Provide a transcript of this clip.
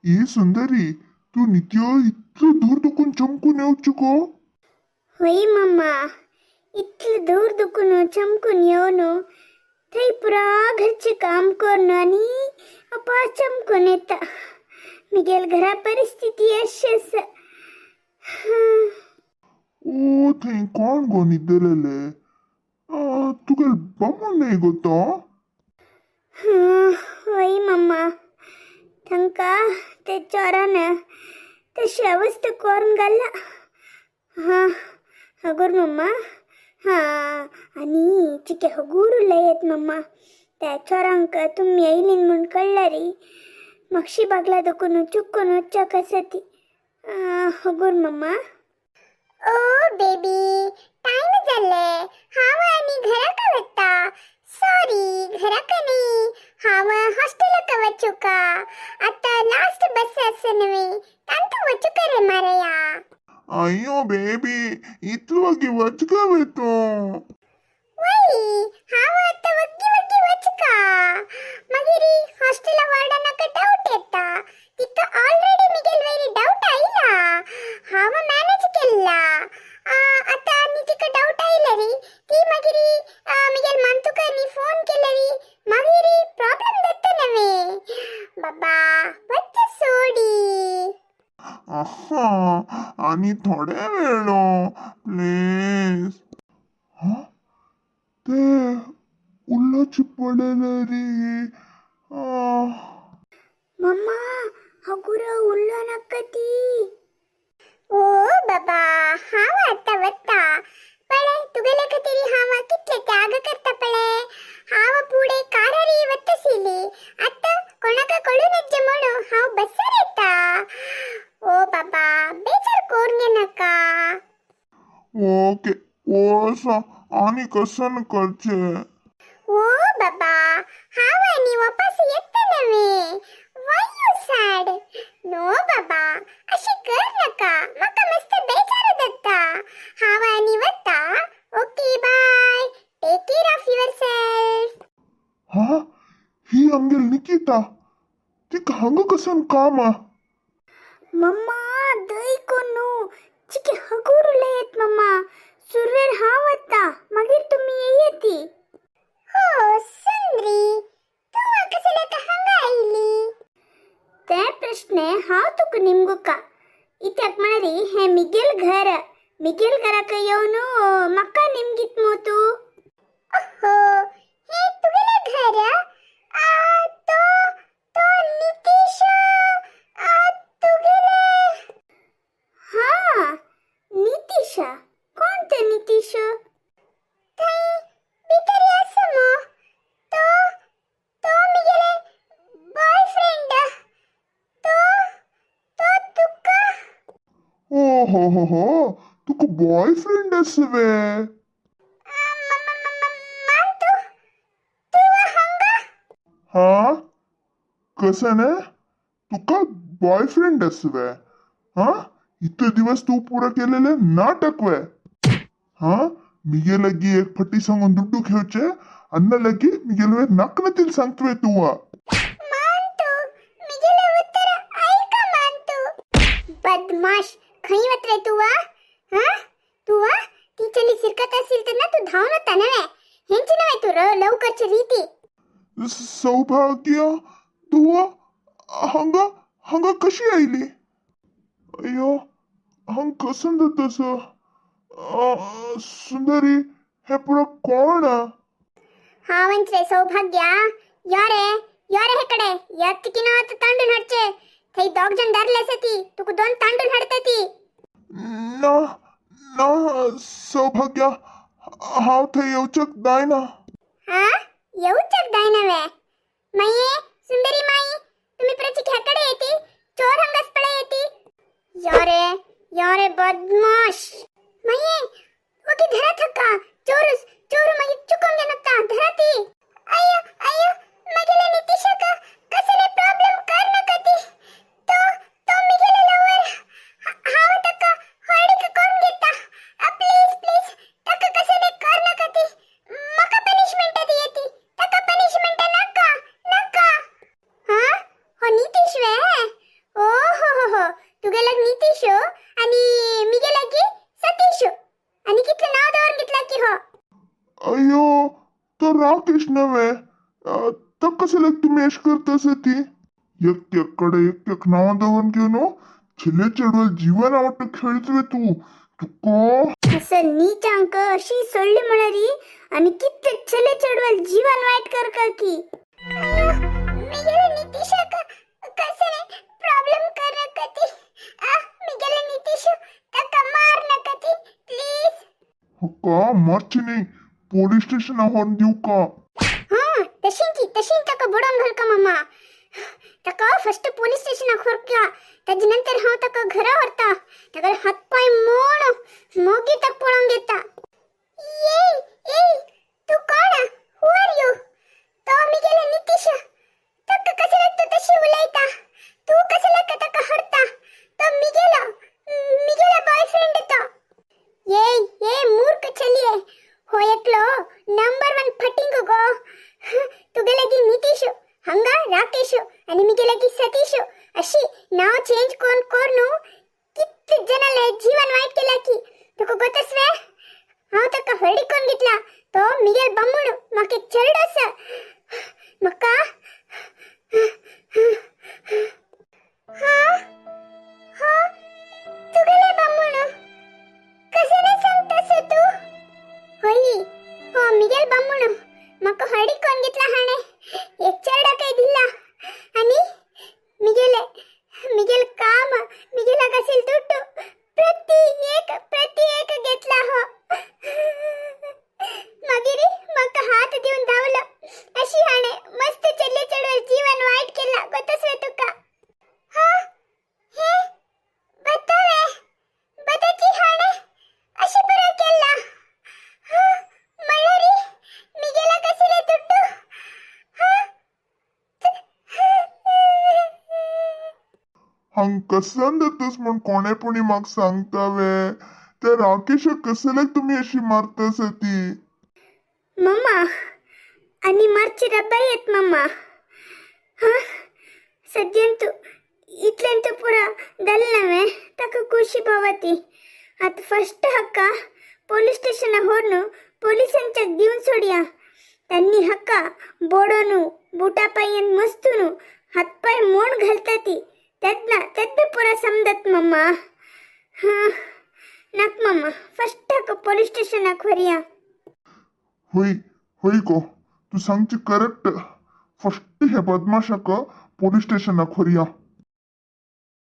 ए सुंदरी, तूं नित्य इतलो दूर दुखून चमकून येवचें गो? होय मम्मा, इतलें दूर दुखून चमकून येवन थंय पुरा घरचें काम करून आनी अपास चमकून येता. मिगेल घरा परिस्थिती अशी आसा. ओ, थंय कोण गो न्हिदलेले? तुगेल बामण न्हय गो तो? वय मम्मा, तांकां ते चोरान तशी अवस्था करून घाला. हां हगूर मम्मा. हां, आनी चिके हगूर उलयत मम्मा. त्या चोरांक तुमी येयलीं म्हूण कळ्ळारी मागशी बागला दुखून चुकून वच्चाक आसा ती. हगूर मम्मा. ओ बेबी, टायम जाल्ले, हांव आनी घराक वता. सॉरी, घराक न्ही, हांव हॉस्टेलाक वचूका. आतां लास्ट बस आसा न्हय, तांतू वचूका रे मारया. अय्यो बेबी, इतलो वगी वचका वे तूं? वय, हांव आतां वग्गी वग्गी वचका. मागीर हॉस्टेला वार्डनाक डावट येता. तिका ऑलरेडी मिगेल वयर डावट आयला, हांव मॅनेज केल्ला. आतां आनी तिका डावट आयला री, ती मागीर मिगेल मांतुका नी फोन केला री, मागीर प्रॉब्लेम जाता नवे. बाबा, वच सोडी. आहा, आनी थोडे वेळो प्लीज. हा, ते उल्लाची पडले रे. मम्मा, हगुर उल्लो नाका ती. ओ बाबा, हांव आतां वता. पळय, तुगेले खातीर हांव कितले त्याग करता पळय. हांव पुढे कारारी वतसिली, आतां कोणाक कळूं नज्जे म्हणून हांव बसर येता. ओ बाबा, बेजार करून घेनाका. ओके, वोसा, आनी कसन करचे? ओ बाबा, हांव आनी वापस येता नवे. Why you sad? No बाबा, अशें कर नाका, म्हाका मस्त बेजार जाता. हांव आनी वता. Okay, bye, take care of yourself. हा, ही आमगेल निकिता, तिका हांगा कसन काम? मम्मा, दय कोन्नू, चिके हगूर उलयत मम्मा. सुरवेर हांव वता, मागीर तुमी येयती. हो सुंदरी, तूं कसल्याक हांगा आयली? ते प्रश्न हांव तुका निमगुका. इत्याक म्हळ्यार हें मिगेल घर. मिगेल घराक येवन म्हाका निमगीत मू तूं? ओहो, हें तुगेलें घर? तो तो नितीश तुगेले? हा, नितीशा? कोण ते नितीश? थंय भितर आसा मो तो. तो मिगेले बॉयफ्रेंड. तो तो तुका ओ हो हो हो, तुका बॉयफ्रेंड आसा वे? मांतू, तूं हांगा? हा, कसं ना, तुका बॉयफ्रेंड आसा वे? हा, इतले दिवस तूं पुरा केलेले नाटक वे? हा, मिगे लगी एक फटी सांगून दुड्डू घेवचे अन्ना लगी मिगेल वे नाकनतील सांगतवे तू? मांतू, मिगेले उत्तर ऐका मांतू. बदमाश, खंय वतरे तू? वा, हा, तू वा ती चली सिरकत असेल तर ना तू धावून होता नव्हे? हेंची नव्हे तू लवकरची रीती. सौभाग्य, तू हांगा हांगा कशी आयली? अय्यो, हांग कसं तसं? सुंदरी, हे पुरा कोण? हांव सौभाग्या. यो रे, यो रे, हेकडे येत की ना तांडून हाडचे. थंय दोग जण धरले आसा ती, तुका दोन तांडून हाडटा ती. ना ना सौभाग्या, हांव थंय येवचक जायना. हा, येवचक जायना वे? माये सुंदरी माई, तुम्ही प्रचिक ह्याकडे येती, चोर हंगास पळे येती. यो रे, यो रे बदमाश. माये, ओके, धरा थक्का. चोरुस चोरू मागीर चुकोन घेनाता, धरा ती. अय्यो अय्यो, मागेले नितीशाक कसले प्रॉब्लेम कर नाका ती. तो तो मिगेले लवर. हांव ताका हळडीक करून घेता. प्लीज प्लीज, ताका कसले कर नाका ती. म्हाका पनिशमेंट दियती, ताका पनिशमेंट नाका नाका. हा, हो नितीश वे? ओ तो राकेश नव्हे, तो कसं तुम्ही अश करता ती? एक एक कडे एक एक नाव दवरून घेऊन छेले चेडवाल जीवन आवडतं खेळतवे तू तुका. असं नीचांक अशी सोडली म्हणारी आणि कितले छले चेडवाल जीवन वाईट कर का की. मी गेले नितीश कसं प्रॉब्लेम कर नका ती. मी गेले नितीश ताका मार नका ती प्लीज. हक्का मारची नाही, पोलीस स्टेशन आव्हान देऊ का? हा, तशींची तशीन ताका बुडोवन घाल का मामा. ताका फर्स्ट पोलीस स्टेशनाक व्हरका, ताजे नंतर हांव ताका घरा व्हरता. ताका हातपाय मोड मोगी ताका पळोवंक घेता. ये ए, तू कोण? Who are you? तो मी गेले नितीश. ताका कसं तू तशी उलयता? तू कसं ताका हडता? तो मिगेलो मिगेलो बॉयफ्रेंड तो. ये ये मूर्ख चलिये, हो एकलो नंबर वन फटिंग गो. तुगे लगी नितीश, हंगा राकेश आणि मिगे लगी सतीश अशी नाव चेंज कोण कोरनु किती जणाले जीवन वाईट केला की तुका गोतसवे? हांव ताका हळडी कोण घेतला. तो मिगेल बम्मुण म्हाका एक चेडो आसा म्हाका. हा हा, तुगेले बामूण कशें नाही सांगतास तू? होय हो, मिगेल बामूण म्हाका हळडी कोण घेतला हाणे एक चेडा काय दिला आणि मिगेले मिगेल काम मिगेला कसेल तुटू प्रति एक प्रति एक घेतला हो. मागीर म्हाका हात दिवन धांवलो. अशी हाणे मस्त चेडले चेडवाल जीवन वाईट केला गोतसवे तुका? हा, हे बतावे बताची हाणे अशी पुरो केला. हा, म्हणल्यारी मिगेला कसले तुटू. हा. हंग कसन जातस म्हण कोणे पुणी म्हाका सांगता वे? त्या राकेशाक कसल्याक तुमी अशी मारतास ती? मम्मा, आणि मारची रब्बाई येत मम्मा. हा, सद्यंतू इतल्यांतू पुरा जालें नव्हे ताका खुशी पावती. आतां फर्स्ट हक्का पोलीस स्टेशना व्हरून पोलिसांच्या दिवन सोडया. त्यांनी हक्का बोडोनू बुटा पांयान मस्तून हातपाय मोड घालता ती तेन्ना तेन्ना पुरा समजत मम्मा. हा, नाक मम्मा, फर्स्ट हक्का पोलीस स्टेशनाक व्हरया. होय होय गो, तू सांगची करेक्ट. फर्स्ट हे बदमाशाक पोलीस स्टेशनाक व्हरया.